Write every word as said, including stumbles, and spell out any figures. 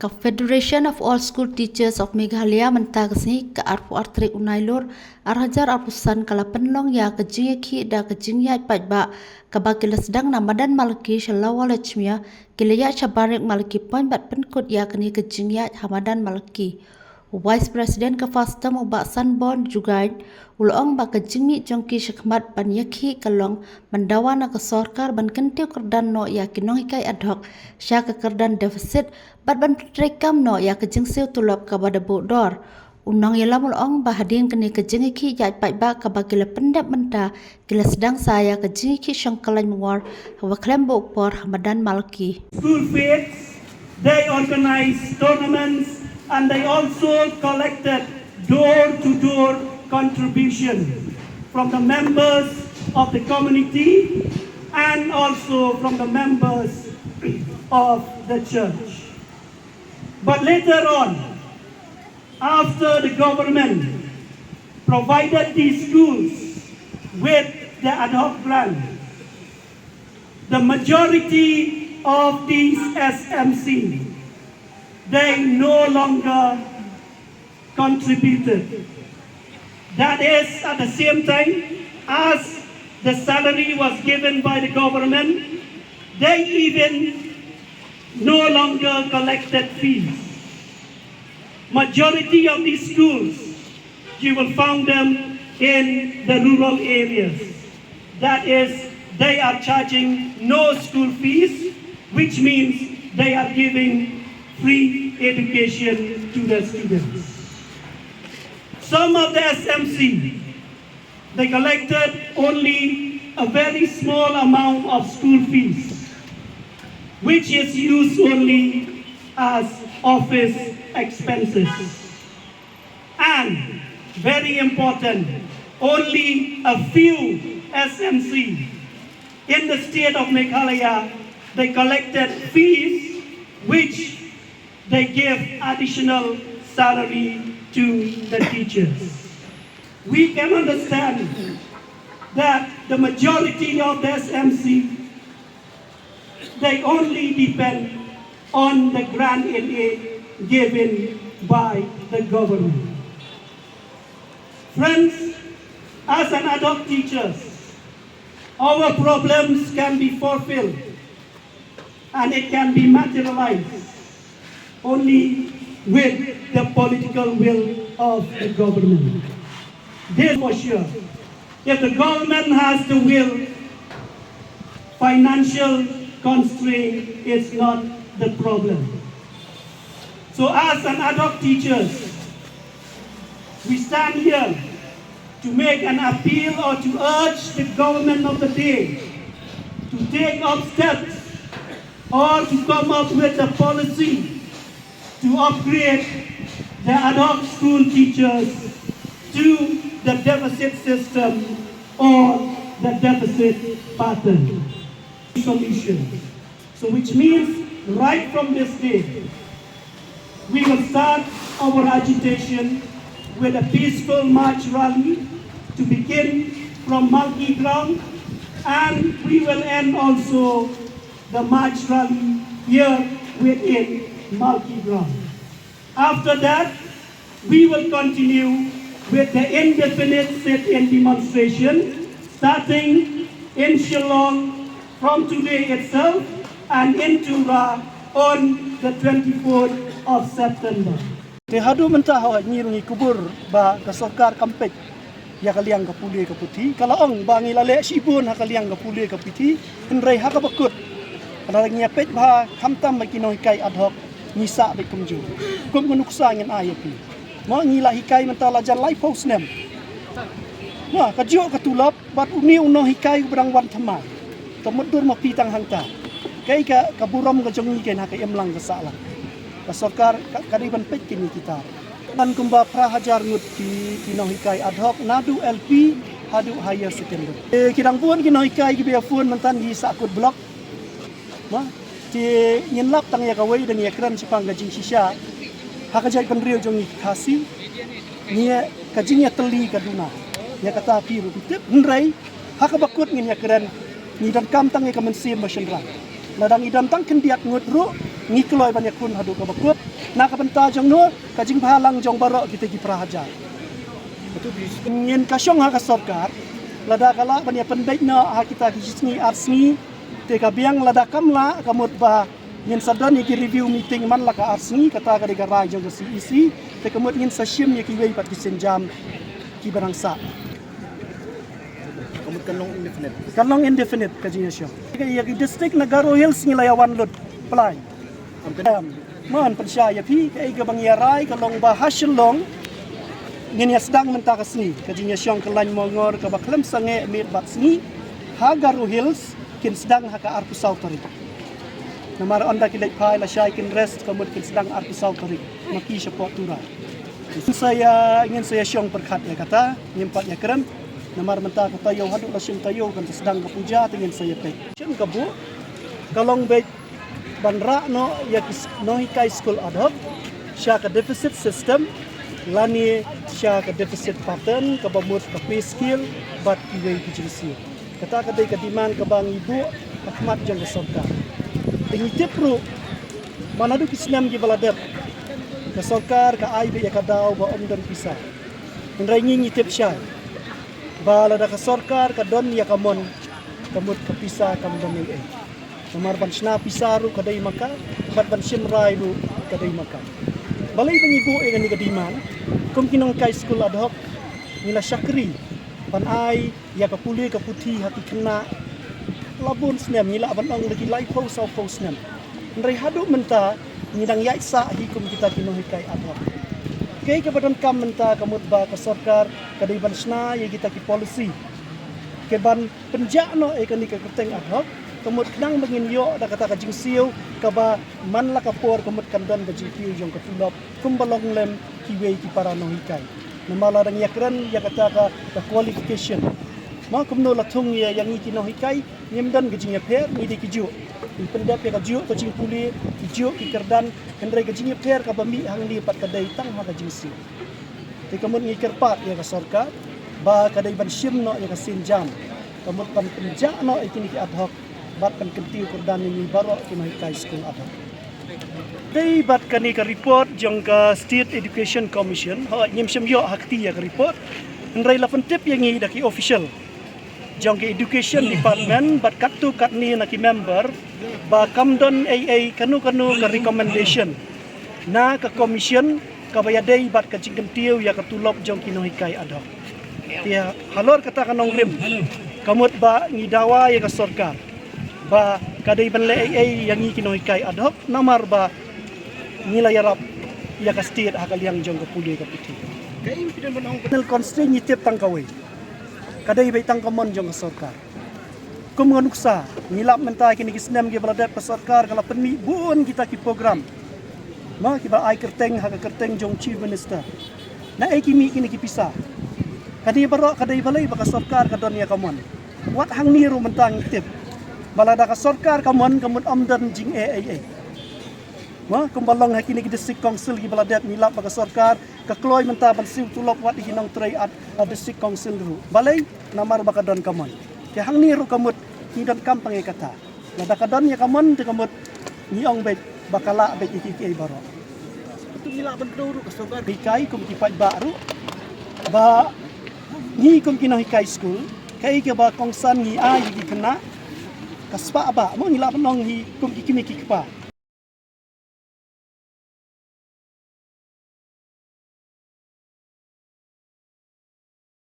Ka Federation of All School Teachers of Meghalaya mynta ka sngi ka arphew ar tarik u Nailur ar hajar arphew san ka la pynlong ïa ka jingïakhih da ka jingïaid paidbah kaba ki la sdang na madan Malki sha Lower Lajmia, ki la ïaid sha Barrack Malki Point bad pynkut ïa kane ka jingïaid ha madan Malki. U Vice President ka FASTOM u Bah Sanborn Jugaiñ u la ong ba ka jingmih jong ki shakhmat ban ïakhih ka long ban dawa na ka sorkar ban kyntiew kyrdan noh ïa ki nonghikai ad hoc sha ka kyrdan deficit bad ban treikam noh ïa ka jingsiew tulop kaba da buh dor. U nongïalam u la ong ba hadien kane ka jingïakhih ïaid paidbah kaba ki la pyndep mynta, ki la sdang sa ïa ka jingïakhih shong kyllaiñ mungor haba khlem buh por ha madan Malki. School fetes, they organized tournaments, and they also collected door to door contribution from the members of the community and also from the members of the church. But later on, after the government provided these schools with the ad hoc grant, the majority of these S M C, they no longer contributed. That is, at the same time as the salary was given by the government, they even no longer collected fees. Majority of these schools, you will find them in the rural areas. That is, they are charging no school fees, which means they are giving free education to the students. Some of the S M C, they collected only a very small amount of school fees, which is used only as office expenses. And very important, only a few S M C in the state of Meghalaya, they collected fees which they gave additional salary to the teachers. We can understand that the majority of the S M C, they only depend on the grant L A given by the government. Friends, as an ad hoc teachers, our problems can be fulfilled and it can be materialized only with the political will of the government. This for sure. If the government has the will, financial constraint is not the problem. So as an ad hoc teachers, we stand here to make an appeal or to urge the government of the day to take up steps or to come up with a policy to upgrade the ad hoc school teachers to the deficit system or the deficit pattern solution. So which means right from this day, we will start our agitation with a peaceful march rally to begin from Malki ground, and we will end also the march rally here within Malki ground. After that, we will continue with the indefinite sit-in demonstration, starting in Shillong from today itself and in Tura on the twenty-fourth of September. Te haduh mynta hooid ngi ruh ngi kubur ba ka sorkar kam peit ïa ka liang ka pule ka puthi, ka la ong ba ngi la leh shibun ha ka liang ka pule ka puthi, hynrei ha kaba kut lada ngi ïa peit bha khamtam ba ki nonghikai ad hoc ngi sah beit kumjuh. Kum ka nuksa ngin ai ïa phi. Mo ngi la hikai mynta la jan laiphew snem. Mo ka juh ka tulop bad une u nonghikai uba dang wan thymmai. Ka mutdur ma phi tang hangta. Kaei ka, ka burom ka jong ngi kein ha ka imlang ka sahlang. Ka sorkar ka, ka dei ban peit kein ïa kita. Tang kumba phra hajar ngut ki, ki nonghikai ad hoc naduh L P haduh higher secondary. Eh, ki dang bun ki nonghikai kiba ïa phone mynta ngi sahkut block. Mo, te ngin lap tang ïa kawei, dang ïa kren shaphang ka jingshisha ha ka jaitbynriew jong ngi ki Khasi. Ngi ïa ka jingïatylli ka duna. Ïa kata phi ruh phi tip, hynrei ha kaba kut ngin ïa kren, ngi donkam tang ïa ka mynsiem ba shynrang. Lada ngi don tang khyndiat ngut ruh, Ngi kloi ban ïakhun haduh kaba kut na ka bynta jong no, ka jingbhalang jong baroh kita ki para hajar. Ngin ka shong ha ka sorkar, lada ka lah ban ïa pynbeit noh ha kita ki shi sngi ar sngi, te ka biang, lada kam lah, ka mut ba ngin sa don ïa ki review meeting man la ka ar sngi, kata ka dei ka rai jong ka C E C, te ka mut ngin sa shim ïa kiwei pat ki sienjam kiba dang sah. Ka mut kan long indefinite. Kan long indefinite ka jingïashong. Ïa ki district na Garo Hills ngi la ïa wan lut plai. Em, mon pynshai ïa phi, kaei kaba ngi ïa rai ka long ba ha Shillong ngin ïa sdang mynta ka sngi ka jingïashong kyllain mongor kaba khlem sangeh miet bad sngi. Ha Garo Hills kin sdang ha ka arphew saw tarik. Namar ynda ki leit phai lashai kin rest, ka mut kin sdang arphew saw tarik. Ma ki shapoh Tura. Ngin sa ïa, ngin sa ïa shong pyrkhat ïa kata, ngim pat ïa kren. Namar mynta ka taïew haduh la shim taïew kan sa sdang ka puja, te ngin sa ïa peit. Shen ka buh, ka long beit ban rah noh ïa ki s-, nonghikai skul ad hoc sha ka deficit system lane sha ka deficit pattern, kaba mut ka pay scale bad kiwei ki jingsiew. Kata ka dei ka demand kaba ngi buh ha khmat jong ka sorkar. Te ngi tip ruh, man haduh ki snem kiba la dep, ka sorkar ka ai beit ïa ka daw ba ym don pisa. Hynrei ngi ngi tip shai ba lada ka sorkar ka don ïa ka mon, ka mut ka pisa kam don ei ei. Namar ban shna pisa ruh ka dei ma ka, bad ban shim rai ruh ka dei ma ka. Balei ba ngi buh ïa kane ka demand? Kum ki nonghikai skul ad hoc, ngi la shakri ban ai ïa ka pule ka puthi ha ki khynnah la bun snem, ngi lah ban ong da ki laiphew sawphew snem. Hynrei haduh mynta ngi dang ïaid sah hi kum kita ki nonghikai ad hoc. Kaei kaba donkam mynta, ka mut ba ka sorkar ka dei ban shna ïa kita ki policy kiban pynjah noh ïa kane ka kyrteng ad hoc, ka mut khnang ba ngin ïoh da kata ka jingsiew kaba man la ka por ka mut kan don ka jingkiew jong ka tulop kumba long lem kiwei ki para nonghikai. Namar la dang ïa kren ïa kata ka, ka qualification. Ma kumno la thung ïa, ïa ngi ki nonghikai, ngim don ka jingïapher, ngi dei kijuh. Ngi pyndep ïa kajuh ka jingpule, kijuh ki kyrdan, hynrei ka jingïapher kaba mih hangne pat ka dei tang ha ka jingsiew. Te ka mut ngi kyrpad ïa ka sorkar ba ka dei ban shim noh ïa ka sienjam, ka mut ban pynjah noh ïa kine ki ad hoc bad ban kyntiew kyrdan ïa ngi baroh ki nonghikai skul ad hoc. Dei bad kane ka report jong ka State Education Commission, hooid ngim shym ïoh ha kti ïa ka report, hynrei la pyntip ïa ngi da ki official jong ka Education Department bad katto katne na ki member ba kam don ei ei kano kano ka recommendation na ka commission kaba ïadei bad ka jingkyntiew ïa ka tulop jong ki nonghikai ad hoc. Te halor kata ka nongrim, ka mut ba ngi dawa ïa ka sorkar ba ka dei ban leh ei ei ïa ngi ki nonghikai ad hoc namar ba ngi la ïarap ïa ka state ha ka liang jong ka pule ka puthi. Ka Constitution ngi tip tang kawei, ka dei beit tang ka mon jong ka sorkar. Kum nga nuksa, ngi lap mynta kine ki snem kiba la dep ka sorkar ka la pynmih bun kita ki program, ma kiba ai kyrteng ha ka kyrteng jong Chief Minister. Na ei ki mih kine ki pisa? Kane baroh ka dei balei ba ka sorkar ka don ïa ka mon. Wat hangne ruh mynta ngi tip ba lada ka sorkar ka mon ka mut ym don jingeh ei ei. Ma kumba long ha kine ki district council kiba la dep, ngi lap ba ka sorkar ka kloi mynta ban siew tulop wat ïa ki nongtrei at, at district council ruh. Balei? Namar ba ka don ka mon. Te hangne ruh ka mut ngi donkam tang ïa kata. Lada ka don ïa ka mon te ka mut ngi ong beit ba ka lah beit ïa kiei kiei baroh. Te ngi lah ban kdew ruh ka sorkar. Hikai kum ki paidbah ruh ba ngi kum ki nonghikai skul, kaei kaba kongsan ngi ai ïa ki khynnah ka spah bah, mo, ngi lah ban ong hi kum ki kmie ki kpa.